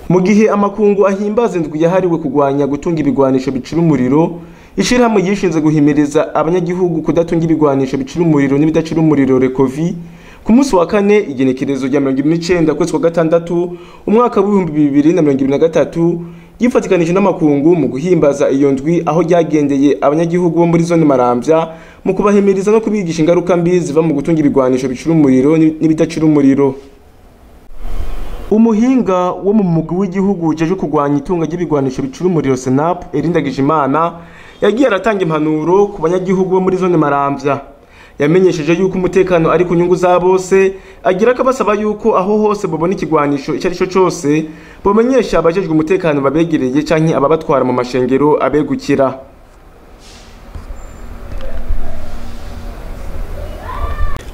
Mu gihe amakungu ahimbaza indwi yahariwe kugwanya gutunga ibigwanisho bicira umuriro, ishirahamwe ryishinze guhimiriza abanyagihugu kudatunga ibigwanisho bicira umuriro n'ibidacira umuriro Recovi, ku munsi wa kane igenekerezo rya 29 kwezi kwa gatandatu umwaka w'ibihumbi 2023 yifatikanije n'amakungu mu guhimbaza iyo ndwi, aho ryagendeye abanyagihugu bo muri zone Maramvya mu kubahimiriza no kubigisha ingaruka mbi ziva mu gutunga ibigwanisho bicira umuriro n'ibidacira umuriro. Umuhinga wo mu mugwi w'igihugu ujejwe kurwanya itunga ry'ibigwanisho bicira umuriro SENAP, Erindagijimana, yagiye aratanga impanuro ku banyagihugu bo muri zone Maramvya. Yamenyesheje yuko umutekano ari ku nyungu za bose, agira akabasaba yuko aho hose bobona ikigwanisho icyo ari cyo cyose bomenyesha abajejwe umutekano babegereye canke ababatwara mu mashengero abegukira.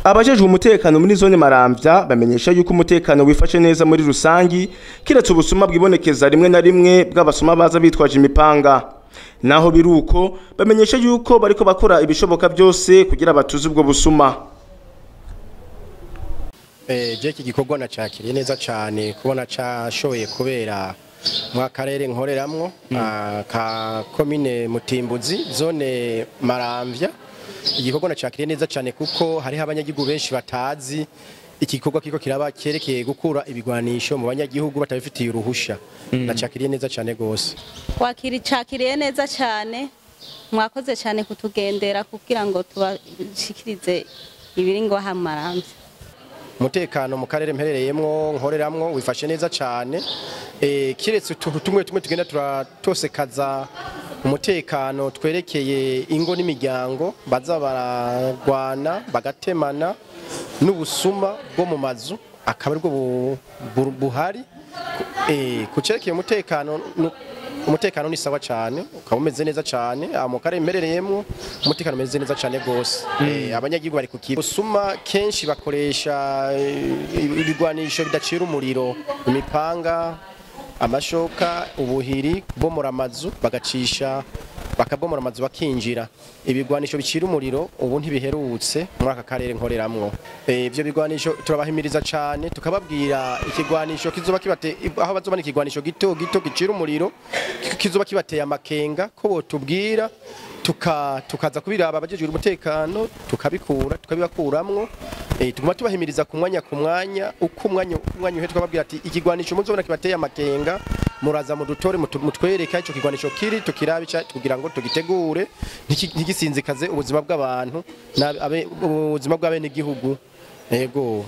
Abajejwe umutekano muri zone Maramvya bamenyesha yuko umutekano wifashe neza muri rusangi, kiretse ubusuma bwibonekeza rimwe na rimwe bw'abasuma baza bitwaje imipanga. Naho biruko bamenyesha yuko bariko bakora ibishoboka byose kugira batuze ubwo busuma. Je iki gikorwa nacakiriye neza cyane, kubona cashoboye kubera mu karere nkoreramwo ka commune Mutimbuzi zone Maramvya. Igikorwa nacakiriye neza cyane kuko hariho abanyagihugu benshi batazi iki gikorwa kiko kiraba cyerekeye gukura ibigwanisho mu banyagihugu batabifitiye uruhusha. Nacakiriye neza cyane gose. Twakiriye neza cyane, mwakoze cyane kutugendera kugira ngo tubashikirize ibiri ngo Maramvya. Umutekano mu karere mperereyemwo nkoreramwo wifashe neza cyane, kiretse utuntu tumwe tumwe tugenda turatosekaza umutekano twerekeye ingo n'imiryango baza baragwana bagatemana n'ubusuma bwo mu mazu akaba aribwo buhari. Kucerekeye umutekano, umutekano ni sawa cyane, ukaba umeze neza cyane mu karere mperereyemwo, umutekano umeze neza cyane gose. Abanyagihugu bari kukiba busuma kenshi bakoresha ibigwanisho bidacira umuriro, imipanga, amashoka, ubuhiri, kubomora amazu bagacisha, bakabomora amazu bakinjira. Ibigwanisho bicira umuriro ubu ntibiherutse muri aka karere nkoreramwo. Ivyo bigwanisho turabahimiriza cyane, tukababwira ikigwanisho kizoba kibate aho bazobana ikigwanisho gito gito gicira umuriro kizoba kibateye amakenga ko botubwira, tukaza kubiraba abajejwe umutekano tukabikura tukabibakuramwo. Tuguma tubahimiriza ku mwanya ku mwanya, uko umwanya uhe tukababwira ati ikigwanisho muzobona kibateye amakenga muraza mudutore mutwereka ico kigwanisho kiri tukirabica kugira ngo tugitegure ntigisinzikaze ubuzima bw'abantu ubuzima bw'abenegihugu. Yego.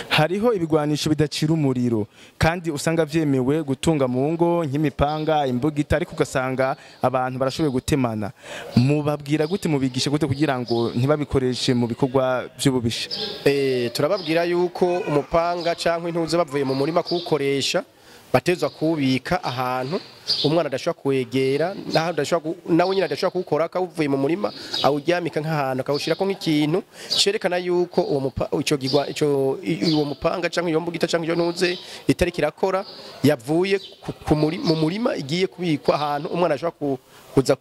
Hariho ibigwanisho bidacira umuriro kandi usanga vyemewe gutunga mu ngo nk'imipanga, imbugita, ariko ugasanga abantu barashoboye gutemana. Mubabwira gute, mubigisha gute kugira ngo ntibabikoreshe mu bikorwa by'ububisha? Turababwira yuko umupanga canke intuze bavuye mu murima kuwukoresha batezwa kubika ahantu umwana adashobora kwegera, naho adashobora nawe nyine adashobora kuwukora kawuvuye mu murima, awuryamika nk'ahantu akawushirako nk'ikintu cerekana yuko uwo mupanga canke iyo mbugita canke iyo ntuze itari kirakora yavuye mu murima igiye kubikwa ahantu umwana ashobora kuza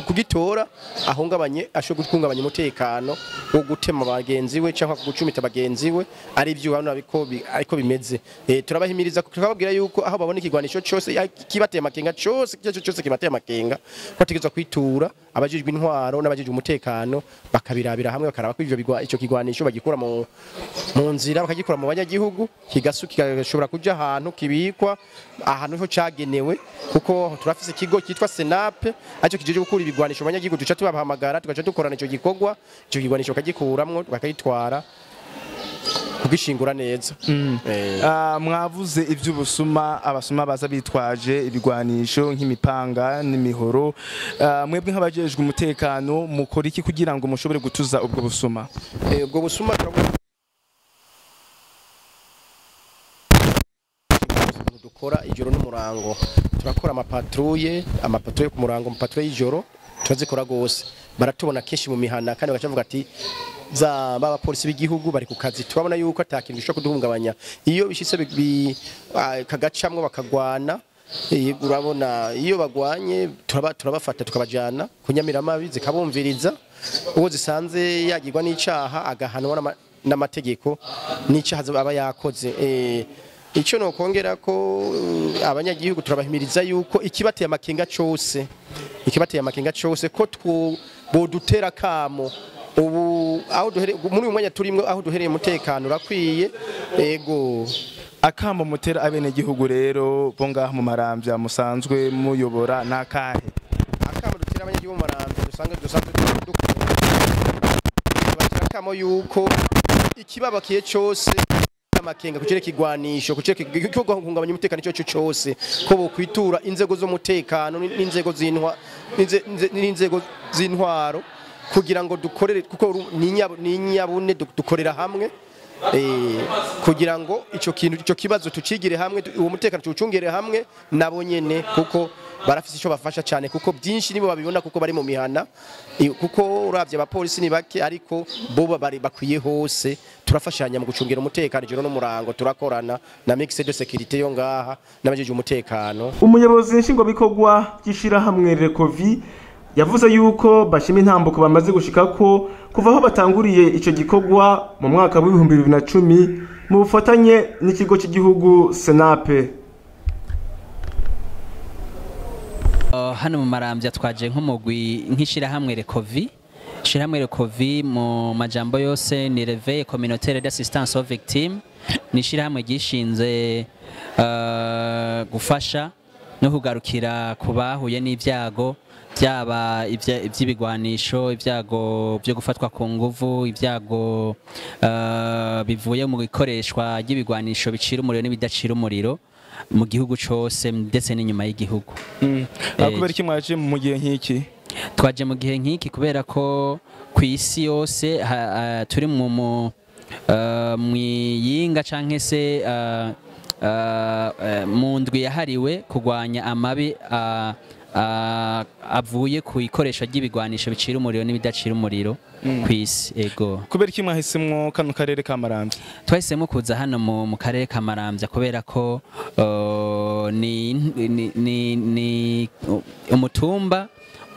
kugitora ahungabanye, ashobora guhungabanya umutekano wo gutema bagenzi we cyangwa gucumita bagenzi we, ari byo hano ariko bimeze. Turabahimiriza tukababwira yuko aho babona ikigwanisho cyose kibateye amakenga cyose cyose kibateye amakenga ko bategerezwa kwitura abajejwe intwaro n'abajejwe umutekano bakabirabira hamwe, bakaraba ko ivyo kigwanisho bagikura mu nzira bakagikura mu banyagihugu, kigashobora kuja ahantu kibikwa ahantu ho cagenewe, kuko turafise ikigo cyitwa SENAP aco kijeje gukura ibigwanisho abanyagihugu, duca tubahamagara tugaca dukorana ico gikorwa, ico kigwanisho bakagikuramwo bakagitwara kugishingura neza. Mwavuze ivy'ubusuma, abasuma baza bitwaje ibigwanisho nk'imipanga n'imihoro. Mwebwe nk'abajejwe umutekano mukora iki kugira ngo mushobore gutuza ubwo busuma? Ubwo busuma dukora ijoro n'umurango, turakora amapatrouille ku murango, amapatrouille y'ijoro turazikora gose. Baratubona kenshi mu mihana kandi bagacavuga ati za baba polisi b'igihugu bari ku kazi, turabona yuko atakintu gishobora kuduhungabanya. Iyo bishitse kagacamwo bakagwana, urabona iyo bagwanye turabafata tukabajana kunyamiramabi zikabumviriza, uwo zisanze yagirwa n'icaha agahanwa n'amategeko n'icaha aba yakoze. Icyo nokongera ko abanyagihugu turabahimiriza yuko ikibateye amakenga cyose, ikibateye amakenga cyose ko bodutera kamo. Ubu aho duhere muri uyu mwanya turimwe, aho duhereye umutekano urakwiye. Ego. Akamo mutera abenegihugu rero bo ngaha mu Maramvya musanzwe muyobora nakahe? Akamo dutera abanyagihugu mu Maramvya dusanzwe dukora, batera akamo yuko ikibabakiye cyose, amakenga kucereka igwanisho, kucereka cyo guhungabanya umutekano cyo cyose, ko bokwitura inzego z'umutekano n'inzego z'intwa n'inzego z'intwaro kugira ngo dukorere, kuko ni nyabune dukorera hamwe, kugira ngo ico kintu, ico kibazo tucigire hamwe, uwo mutekano tucungere hamwe nabo nyene, kuko barafise ico bafasha cyane, kuko byinshi nibo babibona, kuko bari mu mihana, kuko uravye abapolisi ni bake, ariko bo bari bakwiye hose. Turafashanya mu gucungira umutekano ijoro n'umurango, turakorana na mixed de sécurité yo ngaha n'abajeje umutekano. Umuyobozi nshingwabikorwa ry'ishirahamwe Recovi yavuze yuko bashima intambuko bamaze gushikako kuva aho batanguriye ico gikorwa mu mwaka w'2010 mu bufatanye n'ikigo cy'igihugu Senape. Hano mu Maramvya twaje nk'umugwi nk'ishirahamwe Recovi. Ishirahamwe Recovi mu majambo yose ni Réveil Communautaire d'Assistance aux Victimes, ni ishirahamwe gishinze gufasha no kugarukira ku bahuye n'ibyago, byaba iby'ibigwanisho, ibyago byo gufatwa ku nguvu, ibyago bivuye mu ikoreshwa ry'ibigwanisho bicira umuriro n'ibidacira umuriro mu gihugu cose ndetse n'inyuma y'igihugu. Kubera iki mwaje mu gihe nk'iki? Twaje mu gihe nk'iki kubera ko ku isi yose turi mu mwiyinga canke se mu ndwi yahariwe kurwanya amabi avuye ku ikoresha ry'ibigwanisho bicira umuriro n'ibidacira umuriro ku isi. Ego. Kubera iki mwahisemwo kano karere ka Maramvya? Twahisemo kuza hano mu karere ka Maramvya kubera ko ni umutumba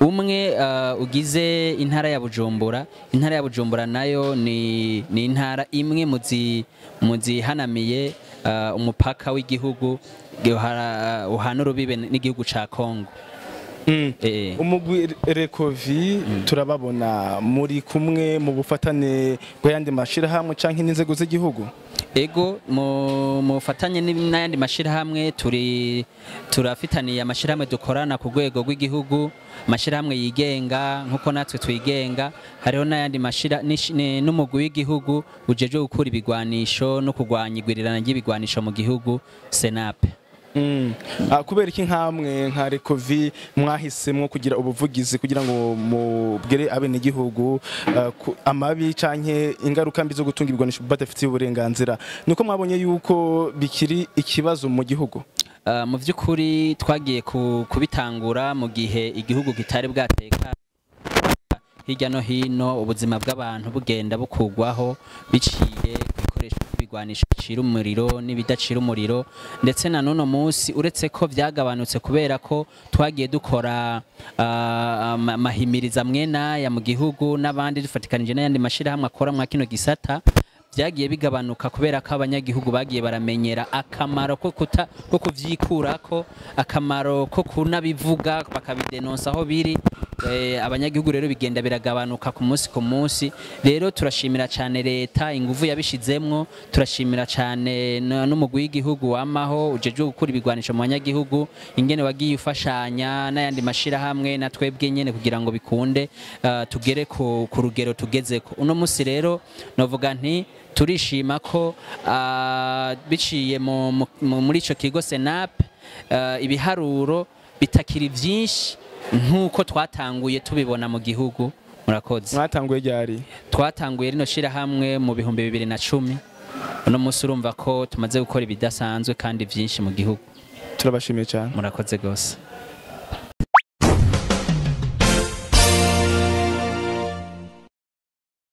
umwe ugize intara ya Bujumbura. Intara ya Bujumbura nayo ni intara imwe muzihanamiye umupaka w'igihugu uhana urubibe n'igihugu ca Kongo. Umugwi Recovi turababona muri kumwe mu bufatane bw'ayandi mashirahamwe canke n'inzego z'igihugu. Ego, mu bufatanye n'ayandi mashirahamwe turafitaniye amashirahamwe dukorana ku rwego rw'igihugu, amashirahamwe yigenga nkuko natwe twigenga. Hariho n'ayandi mashira n'umugwi w'igihugu ujejwe gukura ibigwanisho no kurwanya igwirirana ry'ibigwanisho mu gihugu, Senape. Kubera iki nkamwe nka Recovi mwahisemwo kugira ubuvugizi kugira ngo mubwire abenegihugu amabi canke ingaruka mbi zo gutunga ibigwanisho badafitiye uburenganzira? Nuko mwabonye yuko bikiri ikibazo mu gihugu? Mu vy'ukuri twagiye kubitangura mu gihe igihugu kitari bwateka, hirya no hino ubuzima bw'abantu bugenda bukugwaho biciye kwikoresha ibigwanisho bicira umuriro n'ibidacira umuriro, ndetse na none munsi uretse ko byagabanutse kubera ko twagiye dukora amahimiriza mwena ya mu gihugu n'abandi dufatikanije n'ayandi mashirahamwe akora mwa kino gisata, byagiye bigabanuka kubera ko abanyagihugu bagiye baramenyera akamaro ko kuvyikurako, akamaro ko kunabivuga bakabidenonsa aho biri. Abanyagihugu rero bigenda biragabanuka ku munsi ku munsi. Rero turashimira cyane leta inguvu yabishizemwo, turashimira cyane n'umugwi w'igihugu wamaho ujejwe gukura ibigwanisho mu banyagihugu, ingene wagiye ufashanya n'ayandi mashirahamwe na twebwe nyene kugira ngo bikunde tugere ku rugero tugezeko uno munsi. Rero novuga nti turishima ko biciye muri ico kigo Senap ibiharuro bitakiri byinshi nkuko twatanguye tubibona mu gihugu. Murakoze. Mwatanguye ryari? Twatanguye rino shira hamwe mu 2010. Uno munsi urumva ko tumaze gukora ibidasanzwe kandi byinshi mu gihugu. Turabashimiye cyane. Murakoze gose.